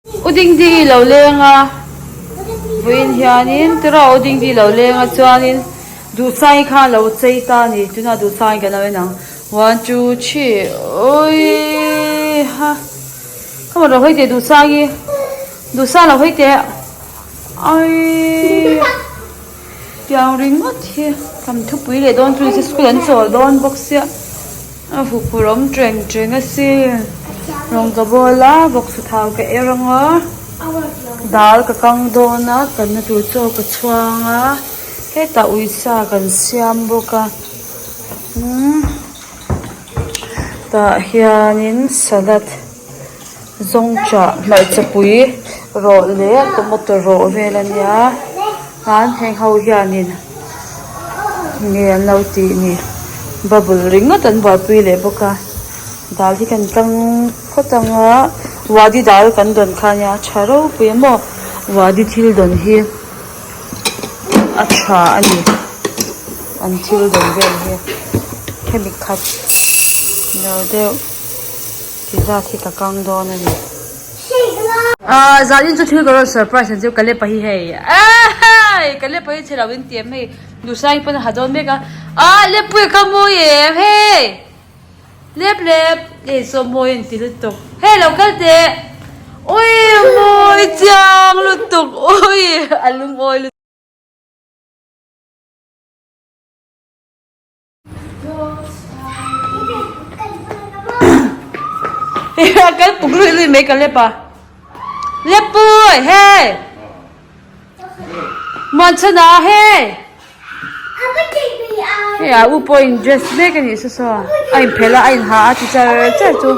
U Dingdi lo leng a, vawiin hianin tiraw U Dingdi lo leng a chuanin Duhsangi kha a lo chei ta a ni, tunah Duhsangi kan lo en ang, one two three awii ha ka rawn lo hawi teh Duhsangi, Duhsang lo hawi teh awii tiang ringawt hi kan thupui leh dawn chu ni se school an chawl dawn bawk sia. A huphurh awm teng teng a sin rawng ka bawl a bawksa thau ka er ang a dal ka kang dawn a kanna tur chaw ka chhuang a hetah uisa kan siam bawk a umm tah hianin salad zawngchah hmarcha pui rawh leh tomato rawh vel a nia chuan heng ho hianin nge an lo tih ni bubble ringawt an buaipui leh bawk a dal hi kan kang phawt ang a wadi dal kan dawn kha ania tha ropui a maw wadi thil dawn hi a tha a ni an thil dawn vel hi hemi khat lo deuh. Ti zat hi ka kang dawn a ni. Ahh zanin chu thil ka rawn surprise ang chu ka lepa hi hei ahh ka lepa hi chhe lo in ti em hei Duhsangi pawn a ha dawn mek a ahh lepui ka mawi em hei lep lep hei saw mawi a inti lutuk hei lo kal teh ui mawi chiang lutuk ui a lungawi lutuk. Kal puk lui lui mai ka lep a lep pui hei muan chhan a hei hei a u pawh in dress mek a nih saw saw a in phelh a a in ha a ti char char chu.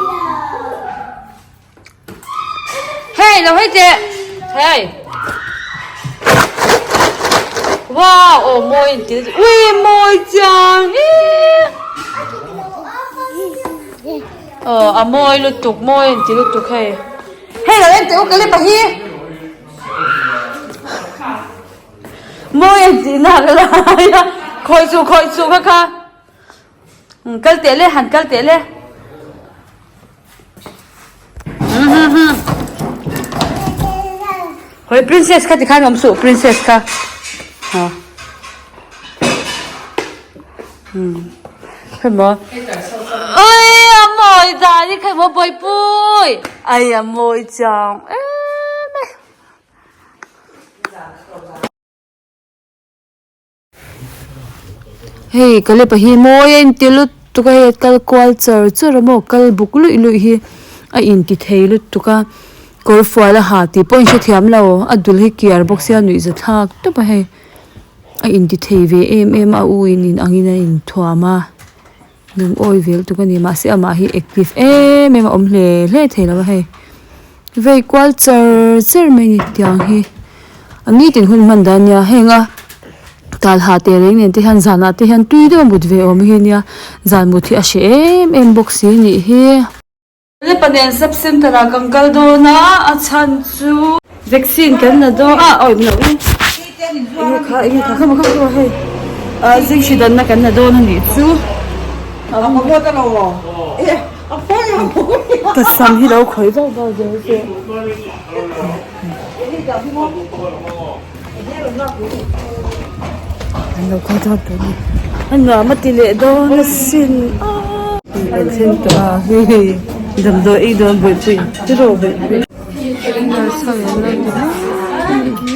Hey lo hei teh hey wow oh mawi in ti ui mawi chiang e oh a mawi lutuk mawi in ti lutuk hei hei lo en teh u ka lip a hi mawi in tih nak lai a khawi chu khawi chu kha kha kal teh le han kal teh le. Hoi princess kha tikhan awm suh princess kha ha hmm khai maw ui a mawi dan hi khai maw bawihpui ai a mawi chiang em e. Hei ka lepa hi mawi a inti lutuk a hei a kal kual char char a maw kal buk luih luih hi a inti thei lutuk a kawr fual a ha tih pawh a inhrethiam lo a dul hi kiar bawk sia nuih za thlak tawp a hei a inti thei ve em em a u in in angin a inthuam a lungawi vel tuk a ni mahse amah hi active em em a awm hle hle thei lo a hei. Vei kual char char mai ni tiang hi a nitin hun hman dan ania heng a tal ha teh reng nen te hian zanah te hian tui deuh a mut ve awm hi nia zan mut hi a hreh em em bawk si a nih hi. Lepa nen sub center ah kan kal dawn a a chhan chu vaccine kan la dawn a awi lo e enge kha enge kha khama khama hei ah zing hri danna kan la dawn a nih chu. Ka sam hi lo khawih vauh vauh zel che. An lo kal dawn tawh a ni. A nuam a ti leh dawn asin aaa. Kan thleng tawh a hei damdawi ei dawn bawihpui tiraw bawihpui. Nurse ho an lo ti mai a nih hi.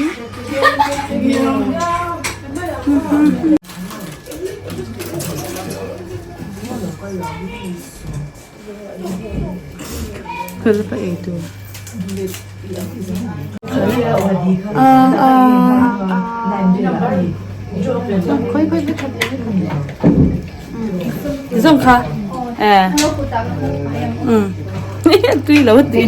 Ka ei tur zawng kha e tui lo tih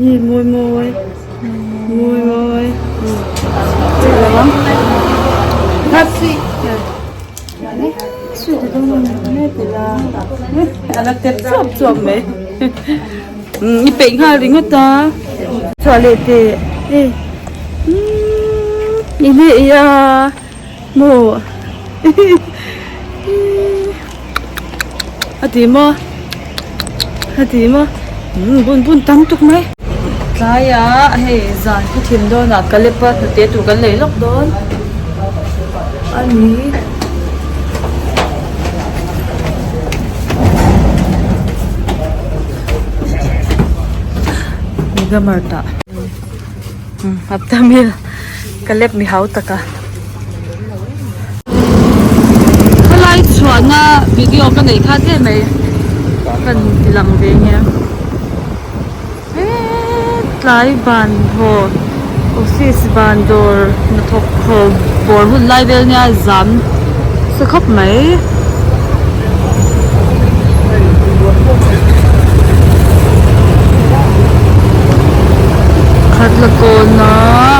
Ni mawi mawi mawi mawi a la tep chuap chuap mai i peih nghal ringawt a chhuah leh teh e i hne a maw a ti maw. a ti maw umm bun bun tam tuk mai. Tlaiah hei zan khaw thim dawnah Kalepa hnute tur kan lei lawk dawn a ni. Mega Mart ah hapta meal Kalep mi hau tak a. Helai chhuahna video ka neih kha tlem mai kan ti lang ve nia. Tlai ban haw office ban dawr hnathawk haw bawr hun lai vel nia zam sa khawp mai. Khatla kawna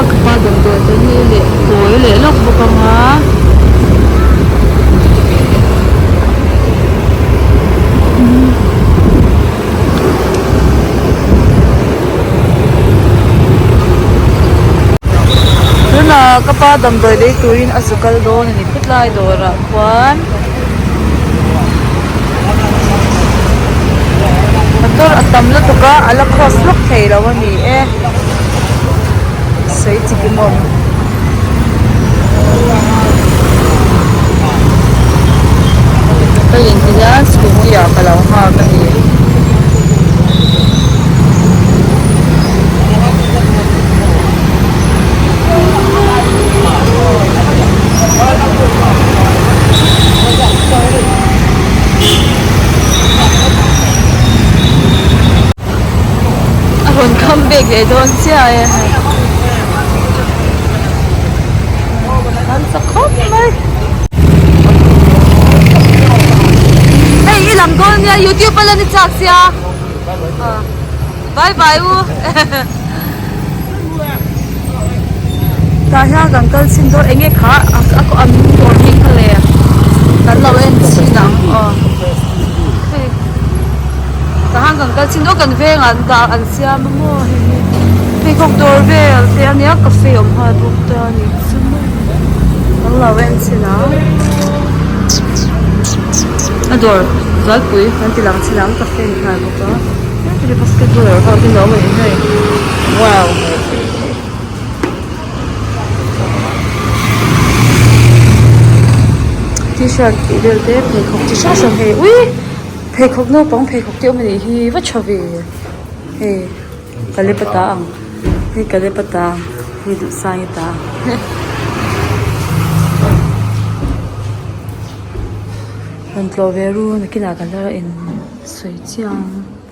ka pa damdawi te hi leh kawi leh lawk bawk ang a. Tunah ka pa damdawi lei turin a zu kal dawn a ni khutlai dawrah khuan motor a tam lutuk a a la cross lawk thei lo a ni e sawi chi kim awm. Ka inti hian scooty ah ka lo nghak a ni. A rawn come back leh dawn chiah e. An chak khawp mai. Hei i lang dawn nia youtube a la ni chak sia. Bye bye u. Tah hian kan kal chhin dawn enge kha a an dawr hming kha le kan lo en chhin ang aw hei tah hian kan kal chhin dawn kan vengah an dah an siam a maw hei hi pheikhawk dawr vel te ania cafe awm nghal bawk te a ni chu maw kan lo en chhin ang a dawr zualpui kan ti lang chhin ang cafe ni nghal bawk a hei basketball ho te an awm a ni hei wow. T-shirt tih vel te pheikhawk chi hrang hrang hei ui pheikhawk naupang pheikhawk te awm a nih hi va tha ve hei Kalep a ta ang hei Kalep a ta ang hei Duhsangi ta ang rawn tlawh ve ru nakinah kan la in sawi chiang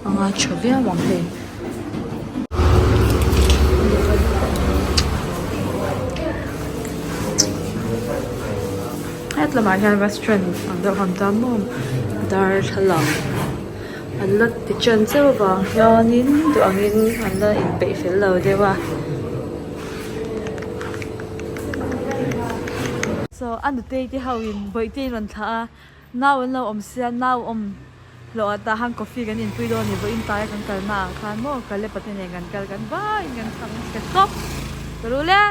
ang a tha viau ang hei. Het lamah hian restaurant ang deuh han ta maw darthlalang an la ti ṭan chauh avang hianin duh angin an la inpeih fel lo deuh a. So a nutei te ho in bawihte in rawn thlah a nau an lo awm sia nau awm Hlawh ah tah han coffee kan inpui dawn a ni vawiin taia kan kalna ah khan maw Kalepa te nen kan kal kan vaiin kan thang chhe tawp ka rul e.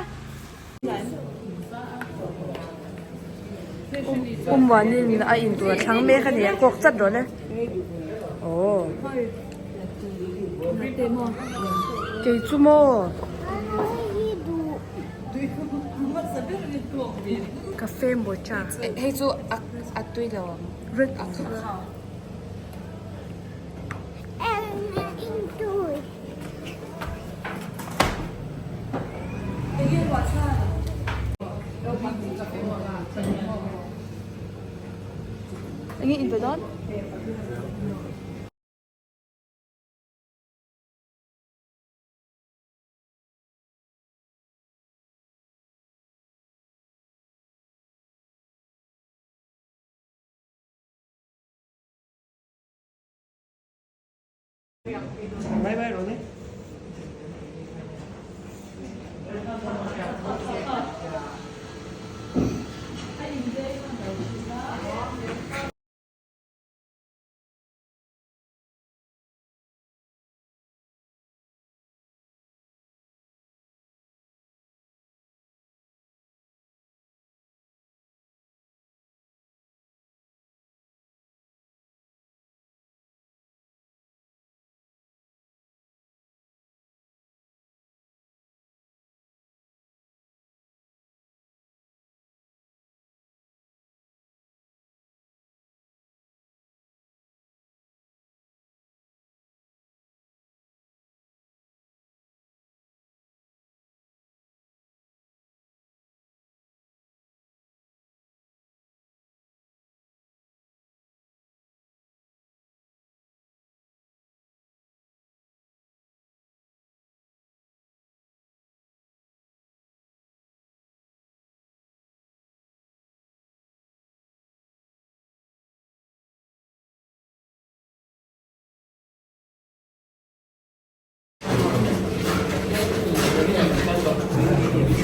Umuanin a in tur a thlang mek a ni a kawk chat dawn e. Aww. Kei chu maw. Cafe mocha. Hei chu a tui lo ang. Red Enge in pe dawn? Bye bye Rone.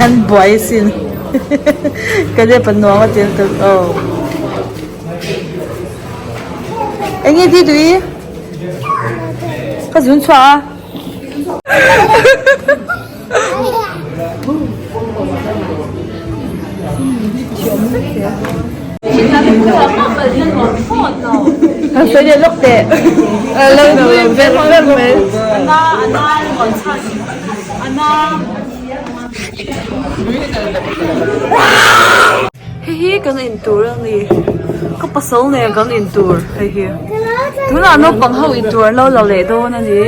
An buai asin Caleb a nuam a tel tel aw. Eng nge ti tui? Ka zun chhuah a. Kan sawi leh lawk teh. Lo nui ver ver mai. Hei hi kan in tur a ni ka pasal nen kan in tur hei hi tunah naupang ho in tur an lo la leh dawn a ni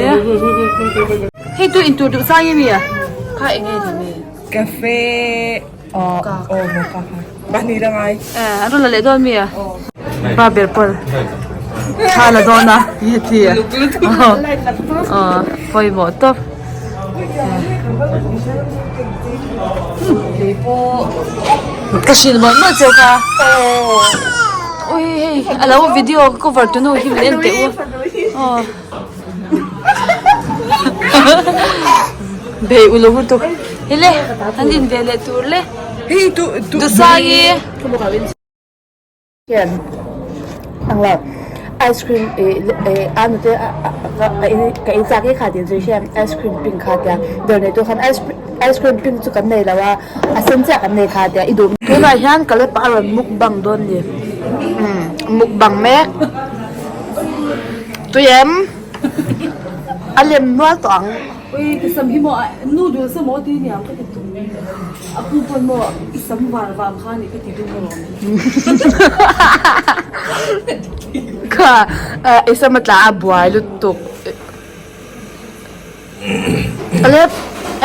hei tu in tur duh chang em i kha eng nge ni mi cafe aw aw mocha kha pahnih la ngai eh an rawn la leh dawn mi a pa ber pawn thla la dawn a ti a aw pawimawh tawp. Ka hrilh mawlh mawlh cheu kha ui hei a lo video cover tu nu hi min en teh u aw bei uluk lutuk hele an in ve leh tur le Duhsangi. Hian ang lo ice cream ih eh a nute ka ei chak e kha tih chu hian ice cream pink kha tia dawr nei tu khan ice ice cream pink chu kan nei lo a a sen chiah kan nei kha tia i duh Tunah hian ka lepa a rawn mukbang dawn ni umm mukbang mek tui em a lem nual tawh ang. Ui ka sam hi maw noodles emaw ti aniang ka ti tum a pu pawn maw i sam var vang kha anih ka ti dum alawm. Kha i sam a tla a buai lutuk Alep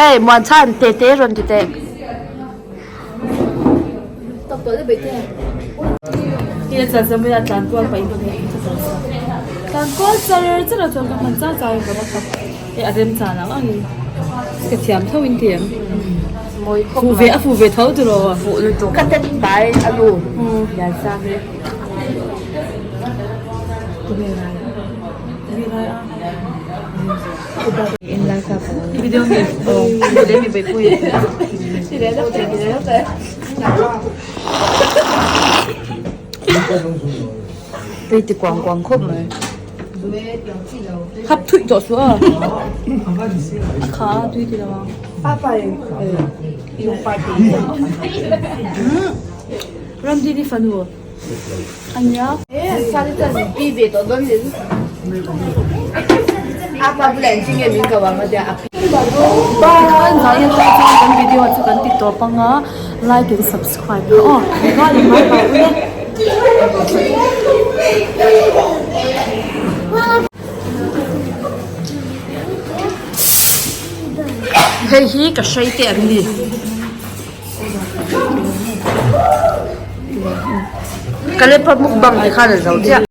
ei Muanchhan te te rawn ti teh. Tlan kual char char a chuan ka hman char char in ka va khap e a rem chan ang angin ka thiam tho in ti em fuh ve a fuh ve tho tiraw fuh lutuk ka tet bai a lu lian sang hi video mi video mi bai pui Tui ti kuang kuang khawp mai. Hap thuih tawh suh a. A kha a tui ti lo ang. Ramdini fanu a nia. Tikhan zai atang chuan kan video chu kan ti tawp ang a like and subscribe kha aw tikhan in hmai hmai ule. Hei hi ka hrei te an ni. Ka lepa mukbang te khan a zo chiah.